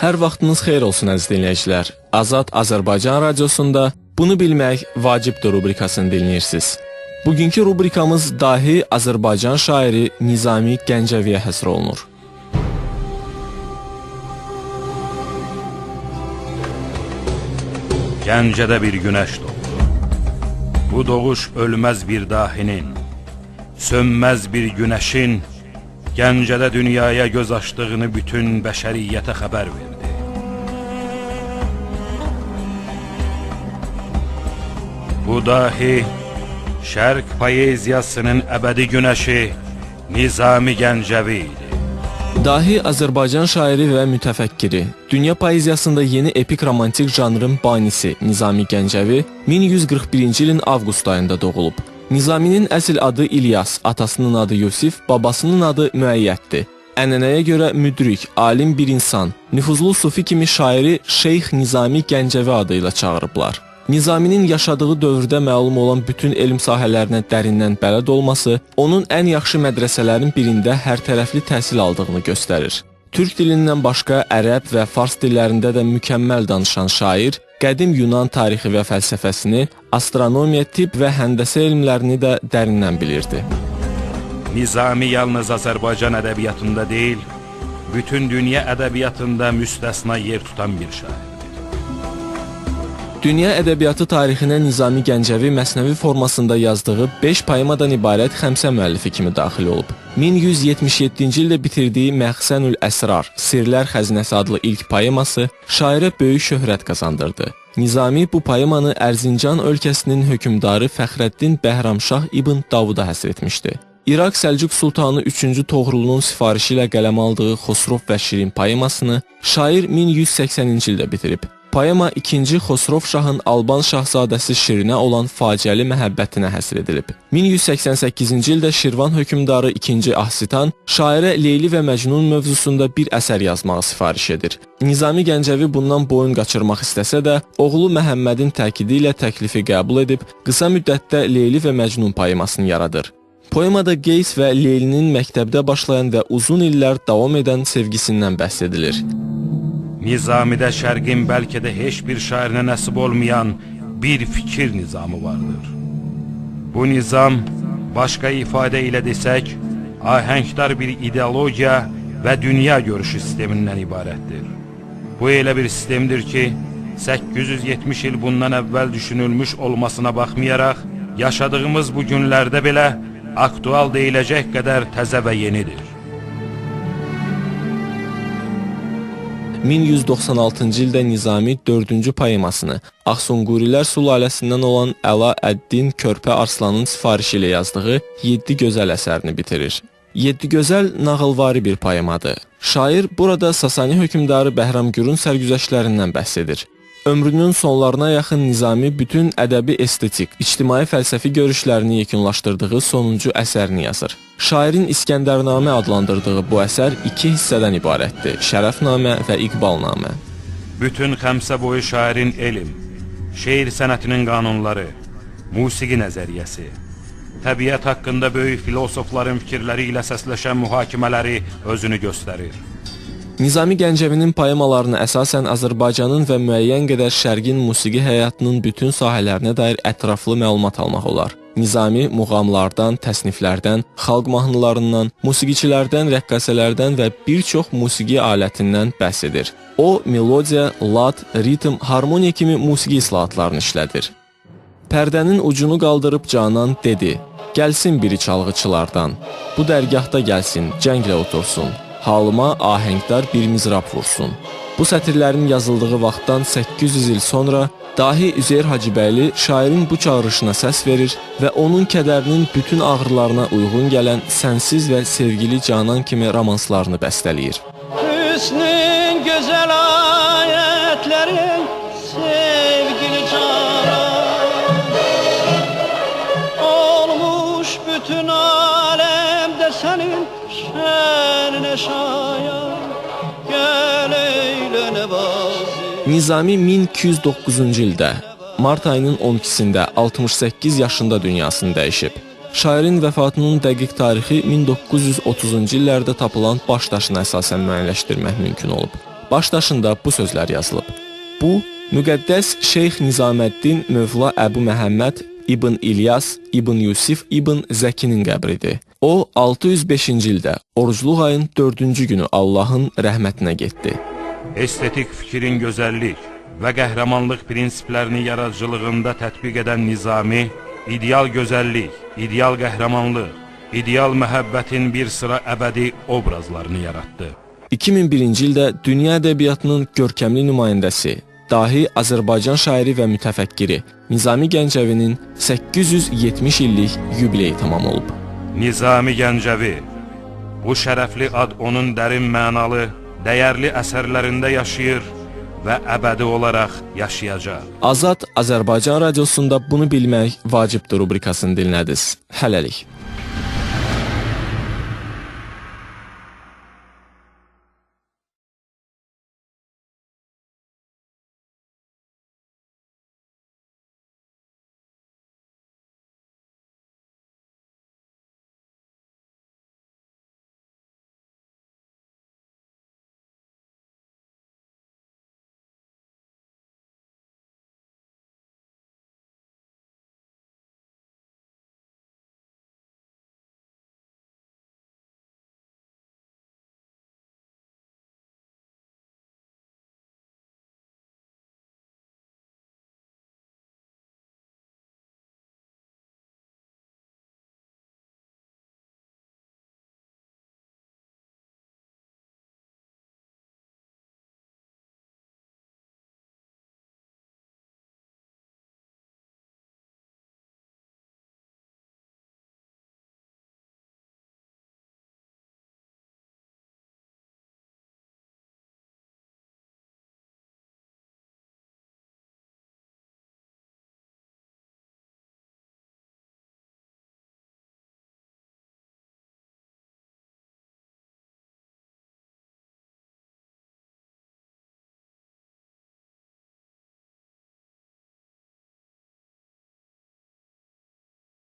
Hər vaxtınız xeyir olsun əziz dinləyicilər. Azad Azərbaycan Radiosunda Bunu bilmək vacibdir rubrikasını dinləyirsiniz. Bugünkü rubrikamız dahi Azərbaycan şairi Nizami Gəncəviyə həsr olunur. Gəncədə bir günəş doğdu. Bu doğuş ölməz bir dahinin, sönməz bir günəşin Gəncədə dünyaya göz açdığını bütün bəşəriyyətə xəbər verdi. Bu dahi Şərq poeziyasının əbədi günəşi Nizami Gəncəvi idi. Dahi Azərbaycan şairi və mütəfəkkiri, dünya poeziyasında yeni epik romantik janrın banisi Nizami Gəncəvi 1141-ci ilin avqust ayında doğulub. Nizaminin əsl adı İlyas, atasının adı Yusif, babasının adı Müəyyəddir. Ənənəyə görə müdrik, alim bir insan, nüfuzlu sufi kimi şairi Şeyx Nizami Gəncəvi adı ilə çağırıblar. Nizaminin yaşadığı dövrdə məlum olan bütün elm sahələrinə dərindən bələd olması, onun ən yaxşı mədrəsələrin birində hərtərəfli təhsil aldığını göstərir. Türk dilindən başqa ərəb və fars dillərində də mükəmməl danışan şair, qədim Yunan tarixi və fəlsəfəsini, astronomiya, tibb və həndəsə elmlərini də dərindən bilirdi. Nizami yalnız Azərbaycan ədəbiyyatında deyil, bütün dünya ədəbiyyatında müstəsna yer tutan bir şairdir. Dünya ədəbiyyatı tarixinə Nizami Gəncəvi məsnəvi formasında yazdığı 5 poemadan ibarət xəmsə müəllifi kimi daxil olub. 1177-ci ildə bitirdiyi Məxzənül Əsrar, Sirlər Xəzinəsi adlı ilk poeması şairə böyük şöhrət qazandırdı. Nizami bu poemanı Ərzincan ölkəsinin hökmdarı Fəxrəddin Bəhramşah İbn Davuda həsr etmişdi. İraq Səlcuq Sultanı 3-cü Toğrulunun sifarişi ilə qələmə aldığı Xosrov və Şirin poemasını şair 1180-ci ildə bitirib. Poema 2-ci Xosrov şahın Alban şahzadəsi Şirinə olan faciəli məhəbbətinə həsr edilib. 1188-ci ildə Şirvan hökmdarı 2-ci Ahsitan şairə Leyli və Məcnun mövzusunda bir əsər yazmağı sifariş edir. Nizami Gəncəvi bundan boyun qaçırmaq istəsə də, oğlu Məhəmmədin təkidi ilə təklifi qəbul edib, qısa müddətdə Leyli və Məcnun poemasını yaradır. Poemada Qeys və Leylinin məktəbdə başlayan və uzun illər davam edən sevgisindən bəhs edilir. Nizamidə Şərqin bəlkə də heç bir şairinə nəsib olmayan bir fikir nizamı vardır. Bu nizam, başqa ifadə ilə desək, ahəngdar bir ideologiya və dünya görüşü sistemindən ibarətdir. Bu elə bir sistemdir ki, 870 il bundan əvvəl düşünülmüş olmasına baxmayaraq, yaşadığımız bu günlərdə belə aktual deyiləcək qədər təzə və yenidir. 1196-cı ildə Nizami 4-cü poemasını Ağsunqurilər sülaləsindən olan Əla əd-Din Körpə Arslanın sifarişi ilə yazdığı Yeddi Gözəl əsərini bitirir. Yeddi Gözəl nağılvari bir poemadır. Şair burada Sasani hökmdarı Bəhramgürün sərgüzəştlərindən bəhs edir. Ömrünün sonlarına yaxın Nizami bütün ədəbi estetik, ictimai fəlsəfi görüşlərini yekunlaşdırdığı sonuncu əsərini yazır. Şairin İskəndərnamə adlandırdığı bu əsər iki hissədən ibarətdir: Şərəfnamə və İqbalnamə. Bütün xəmsə boyu şairin elm, şeir sənətinin qanunları, musiqi nəzəriyyəsi, təbiət haqqında böyük filosofların fikirləri ilə səsləşən mühakimələri özünü göstərir. Nizami Gəncəvinin poemalarına əsasən Azərbaycanın və müəyyən qədər Şərqin musiqi həyatının bütün sahələrinə dair ətraflı məlumat almaq olar. Nizami muğamlardan, təsniflərdən, xalq mahnılarından, musiqiçilərdən, rəqqasələrdən və bir çox musiqi alətindən bəhs edir. O, melodiya, lad, ritm, harmoniya kimi musiqi islahatlarını işlədir. Pərdənin ucunu qaldırıb Canan dedi: "Gəlsin biri çalğıçılardan, bu dərgahda gəlsin, cənglə otursun. Halıma ahəngdar bir mizrab vursun." Bu sətirlərin yazıldığı vaxtdan 800 il sonra dahi Üzeyir Hacıbəyli şairin bu çağırışına səs verir və onun kədərinin bütün ağrılarına uyğun gələn Sənsiz və Sevgili Canan kimi romanslarını bəstələyir. Hüsnün gözəl ayətlərin sevgili Canan olmuş bütün aləmdə sənin şəninə şayan, gəl eylə nəvazi. Nizami 1209-cu ildə, mart ayının 12-sində 68 yaşında dünyasını dəyişib. Şairin vəfatının dəqiq tarixi 1930-cu illərdə tapılan baş daşına əsasən müəyyənləşdirmək mümkün olub. baş daşında bu sözlər yazılıb. Bu, müqəddəs Şeyx Nizaməddin Mövla Əbu Məhəmməd İbn İlyas İbn Yusif İbn Zəkinin qəbridir. O, 605-ci ildə orucluq ayın 4-cü günü Allahın rəhmətinə getdi. Estetik fikrin gözəllik və qəhrəmanlıq prinsiplərini yaradıcılığında tətbiq edən Nizami, ideal gözəllik, ideal qəhrəmanlıq, ideal məhəbbətin bir sıra əbədi obrazlarını yaratdı. 2001-ci ildə dünya ədəbiyyatının görkəmli nümayəndəsi, dahi Azərbaycan şairi və mütəfəkkiri Nizami Gəncəvinin 870 illik yubileyi tamam olub. Nizami Gəncəvi, bu şərəfli ad onun dərin mənalı, dəyərli əsərlərində yaşayır və əbədi olaraq yaşayacaq. Azad Azərbaycan Radiosunda Bunu Bilmək Vacibdir rubrikasını dinlədiniz. Hələlik.